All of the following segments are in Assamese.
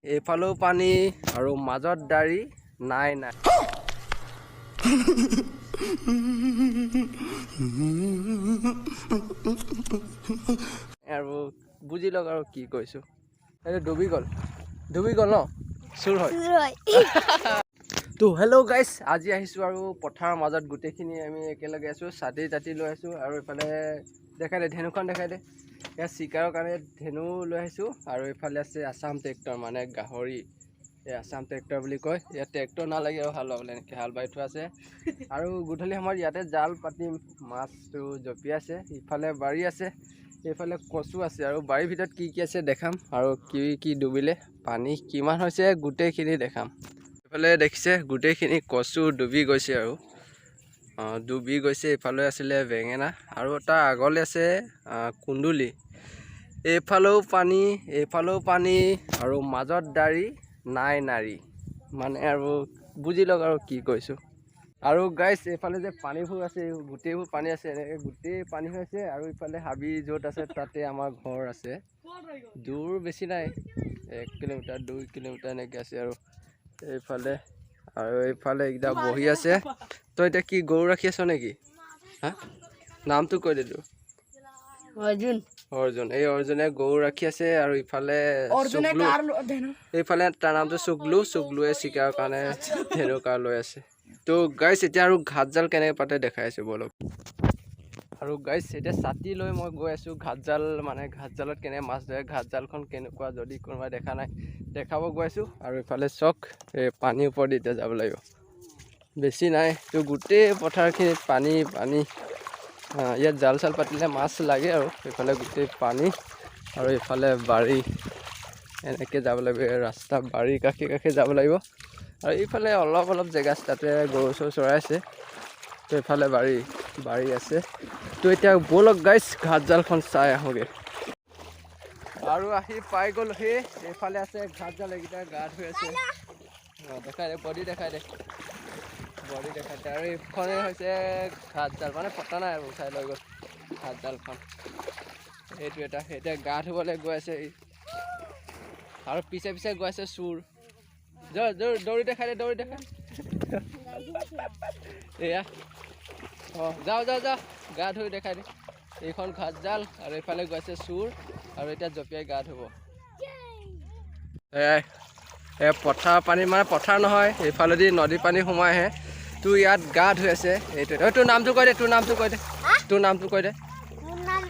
এইফালেও পানী আৰু মাজত দাড়ি নাই নাই। আৰু বুজি লওক আৰু কি কৈছোঁ। এইটো ডুবি গ'ল, ডুবি গ'ল ন, চুৰ হয়। তো হেল্ল' গাইছ, আজি আহিছোঁ আৰু পথাৰৰ মাজত গোটেইখিনি আমি একেলগে আছোঁ, ছাতি তাতি লৈ আছোঁ। আৰু এইফালে দেখাই দে, ধেনুখন দেখাই দে। ইয়াত চিকাৰৰ কাৰণে ধেনু লৈ আহিছোঁ। আৰু এইফালে আছে আছাম ট্ৰেক্টৰ, মানে গাহৰি, এই আছাম ট্ৰেক্টৰ বুলি কয়। ইয়াত ট্ৰেক্টৰ নালাগে আৰু হাল বাবলৈ, এনেকৈ হাল বাই থোৱা আছে। আৰু গধূলি সময়ত ইয়াতে জাল পাতিম, মাছটো জঁপিয়াইছে। ইফালে বাৰী আছে, এইফালে কচু আছে। আৰু বাৰীৰ ভিতৰত কি কি আছে দেখাম, আৰু কি কি ডুবিলে, পানী কিমান হৈছে, গোটেইখিনি দেখাম। এইফালে দেখিছে গোটেইখিনি কচু ডুবি গৈছে আৰু ডুবি গৈছে। এইফালে আছিলে বেঙেনা আৰু তাৰ আগলৈ আছে কুন্দুলি। এইফালেও পানী, এইফালেও পানী আৰু মাজত দাড়ি নাই নাৰী, মানে আৰু বুজি লওক আৰু কি কৈছোঁ। আৰু গাইছ, এইফালে যে পানীবোৰ আছে, গোটেইবোৰ পানী আছে, এনেকৈ গোটেই পানী হৈ আছে। আৰু ইফালে হাবি য'ত আছে তাতে আমাৰ ঘৰ আছে। দূৰ বেছি নাই, 1 কিলোমিটাৰ 2 কিলোমিটাৰ এনেকৈ আছে। আৰু এইফালে, আৰু এইফালে এইকেইটা বহি আছে। তই এতিয়া কি গৰু ৰাখি আছ নেকি? হা, নামটো কৈ দে তোৰ। অৰ্জুন। অৰ্জুন, এই অৰ্জুনে গৰু ৰাখি আছে। আৰু ইফালে চুগলু, এইফালে তাৰ নামটো চুগলু। চুগলুৱে চিকাৰৰ কাৰণে ধেনু কাঁড় লৈ আছে। তো গাইছ, এতিয়া আৰু ঘাট জাল কেনেকৈ পাতে দেখাই আছোঁ, ব'লক। আৰু গাইছ, এতিয়া ছাতি লৈ মই গৈ আছোঁ ঘাট জাল, মানে ঘাট জালত কেনেকৈ মাছ ধৰে, ঘাট জালখন কেনেকুৱা, যদি কোনোবাই দেখা নাই, দেখাব গৈ আছোঁ। আৰু ইফালে চাওক, এই পানীৰ ওপৰত এতিয়া যাব লাগিব, বেছি নাই। তো গোটেই পথাৰখিনিত পানী পানী। ইয়াত জাল চাল পাতিলে মাছ লাগে। আৰু এইফালে গোটেই পানী আৰু এইফালে বাৰী, এনেকৈ যাব লাগিব। এই ৰাস্তা বাৰীৰ কাষে কাষে যাব লাগিব। আৰু এইফালে অলপ অলপ জেগা আছে, তাতে গৰু চৰু চৰাই আছে। তো এইফালে বাৰী বাৰী আছে। তো এতিয়া ব'লক গাইছ, ঘাট জালখন চাই আহোঁগৈ। আৰু আহি পাই গ'লোহি। এইফালে আছে ঘাট জাল, এইকেইটা গা ধুই আছে। অঁ, দেখাই দে, বডি দেখাই দে, বডি দেখাই দে। আৰু এইখনেই হৈছে ঘাট জাল, মানে পতা নাই আৰু উঠাই লৈ গ'ল ঘাট জালখন। এইটো এটা এতিয়া গা ধুবলৈ গৈ আছে ই। আৰু পিছে পিছে গৈ আছে চোৰ। দৌৰি দেখাই দে, দৌৰি দেখাই। এয়া, অঁ, যাওঁ যাওঁ যাওঁ, গা ধুই দেখাই দে। এইখন ঘাট জাল আৰু এইফালে গৈ আছে চোৰ আৰু এতিয়া জঁপিয়াই গা ধুব। এয়াই এই পথাৰ পানী, মানে পথাৰ নহয়, এইফালেদি নদী পানী সোমাই আহে। তোৰ ইয়াত গা ধুই আছে এইটো। ঐ, তোৰ নামটো কৈ দে, তোৰ নামটো কৈ দে, তোৰ নামটো কৈ দে। মোৰ নাম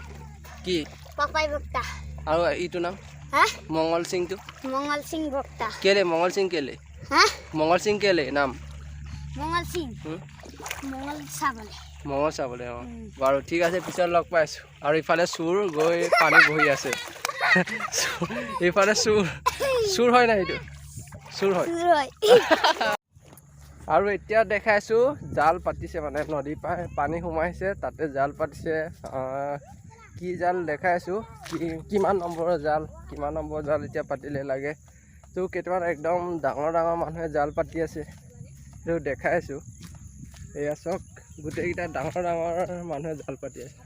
কি? পাপাই বক্তা। আৰু ইটোৰ নাম? হা? মংগল সিংটো? মঙ্গল সিং বক্তা। কেলে মংগল সিং, কেলে? হা? মংগল সিং কেলে নাম? মঙ্গল সিং। হুম? মঙ্গল চাবলে। মঙল চাবলৈ, অঁ। বাৰু ঠিক আছে, পিছত লগ পাই আছোঁ। আৰু ইফালে চোৰ গৈ পানী বহি আছে। এইফালে চোৰ, চোৰ হয় নাই? এইটো চোৰ হয়। চুৰ হয়। আৰু এতিয়া দেখাইছোঁ, জাল পাতিছে, মানে নদীৰ পৰা পানী সোমাইছে, তাতে জাল পাতিছে। কি জাল দেখাই আছোঁ, কি কিমান নম্বৰৰ জাল, কিমান নম্বৰ জাল এতিয়া পাতিলে লাগে। তো কেইটামান একদম ডাঙৰ ডাঙৰ মানুহে জাল পাতি আছে, সেইটো দেখাই আছোঁ। এয়া চাওক, গোটেইকেইটা ডাঙৰ ডাঙৰ মানুহে জাল পাতি আছে।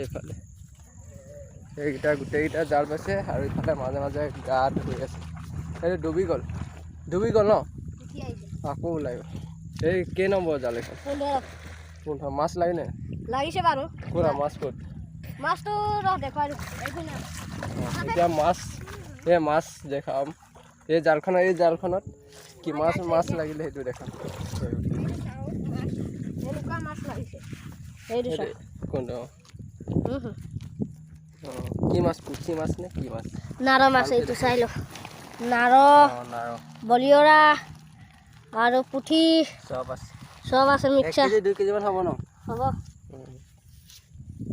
এইফালে এইকেইটা গোটেইকেইটা জাল পাইছে আৰু ইফালে মাজে মাজে গা ধুই আছে। সেইটো ডুবি গ'ল, ডুবি গ'ল ন? উঠি আহিছে। আকৌ ওলাই গ'ল। এই কেই নম্বৰ জাল এইখন? 15। 15। মাছ লাগিলে? লাগিছে বাৰু। ক'ত মাছ, ক'ত? মাছটো ৰহ, দেখুৱাই দিওঁ, এইপিনে। অঁ, এতিয়া মাছ, এই মাছ দেখাম। এই জালখনত, এই জালখনত কিমান মাছ লাগিলে সেইটো দেখাম। এনেকুৱা মাছ লাগিছে, সেইটো চা। সেইটো কোনটো? অঁ। হুম হুম। অঁ, কি মাছ? পুঠি মাছ নে কি মাছ? নাৰ মাছ, এইটো চাই ল, নাৰ। অঁ, নাৰ। বলিয়ৰা আৰু পুঠি। চব আছে। চব আছে। এক মিক্সাৰ। কেজি 2 কেজিমান হ'ব ন? হ'ব।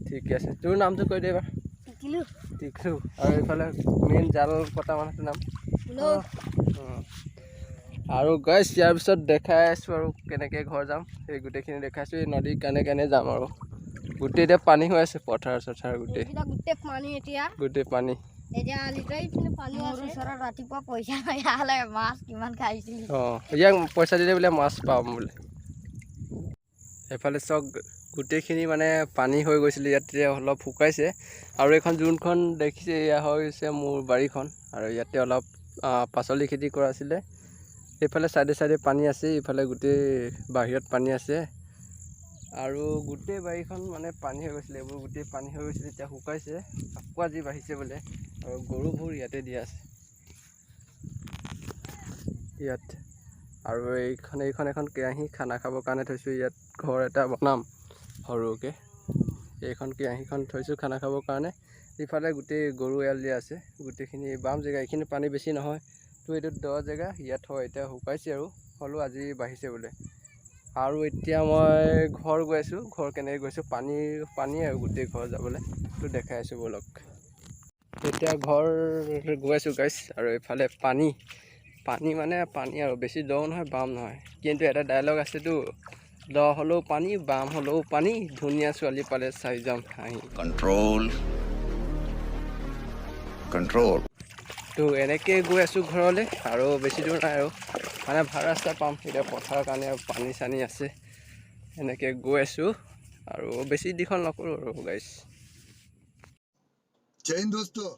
ঠিকে আছে। তোৰ নামটো কৈ দে এবাৰ। টিকিলো। টিকলু। আৰু এইফালে মেইন জাল পতা মানুহটোৰ নাম? হেল্ল'। অঁ। আৰু গাইছ, ইয়াৰ পিছত দেখাই আছোঁ আৰু কেনেকৈ ঘৰ যাম, সেই গোটেইখিনি দেখাইছোঁ। এই নদীৰ কাণে কাণে যাম। আৰু গোটেই এতিয়া পানী হৈ আছে, পথাৰ চথাৰ গোটেই। এইকেইটা গোটেই পানী এতিয়া। গোটেই পানী। এতিয়া আলিতে ইপিনে পানী আছে। ওচৰত ৰাতিপুৱা পইচা নাই, মাছ কিমান খাইছিলি। অঁ, ইয়াক পইচা দিলে বোলে মাছ পাম বোলে। এইফালে চাওক, গোটেইখিনি মানে পানী হৈ গৈছিলে ইয়াত, এতিয়া অলপ শুকাইছে। আৰু এইখন যোনখন দেখিছে, এয়া হৈছে মোৰ বাৰীখন। আৰু ইয়াতে অলপ পাচলি খেতি কৰা আছিলে। এইফালে চাইডে চাইডে পানী আছে, ইফালে গোটেই বাহিৰত পানী আছে আৰু গোটেই বাৰীখন মানে পানী হৈ গৈছিলে। এইবোৰ গোটেই পানী হৈ গৈছিলে, এতিয়া শুকাইছে, আকৌ আজি বাঢ়িছে বোলে। আৰু গৰুবোৰ ইয়াতে দিয়া আছে ইয়াত। আৰু এইখন এখন কেৰাহী, খানা খাবৰ কাৰণে থৈছোঁ। ইয়াত ঘৰ এটা বনাম সৰুকৈ। এইখন কেৰাহীখন থৈছোঁ খানা খাবৰ কাৰণে। ইফালে গোটেই গৰু এৰাল দিয়া আছে। গোটেইখিনি বাম জেগা, এইখিনি পানী বেছি নহয় তো, এইটো দ জেগা, ইয়াত হয়। এতিয়া শুকাইছে আৰু হ'লেও আজি বাঢ়িছে বোলে। আৰু এতিয়া মই ঘৰ গৈ আছোঁ। ঘৰ কেনেকৈ গৈছোঁ, পানী পানী আৰু গোটেই ঘৰ যাবলৈ তো দেখাই আছোঁ, ব'লক। এতিয়া ঘৰ গৈ আছোঁ গাইছ। আৰু এইফালে পানী, পানী মানে পানী আৰু বেছি দ নহয়, বাম নহয়। কিন্তু এটা ডাইলগ আছেতো, দ হ'লেও পানী, বাম হ'লেও পানী, ধুনীয়া ছোৱালী পালে চাই যাম হাঁহি। Control. Control. তো এনেকৈ গৈ আছোঁ ঘৰলৈ আৰু বেছি দূৰ নাই আৰু মানে ভাল ৰাস্তা পাম এতিয়া। পথাৰৰ কাৰণে আৰু পানী চানী আছে। এনেকৈ গৈ আছোঁ আৰু বেছি দীঘল নকৰোঁ আৰু গাইছ। जय हिंद दोस्तों।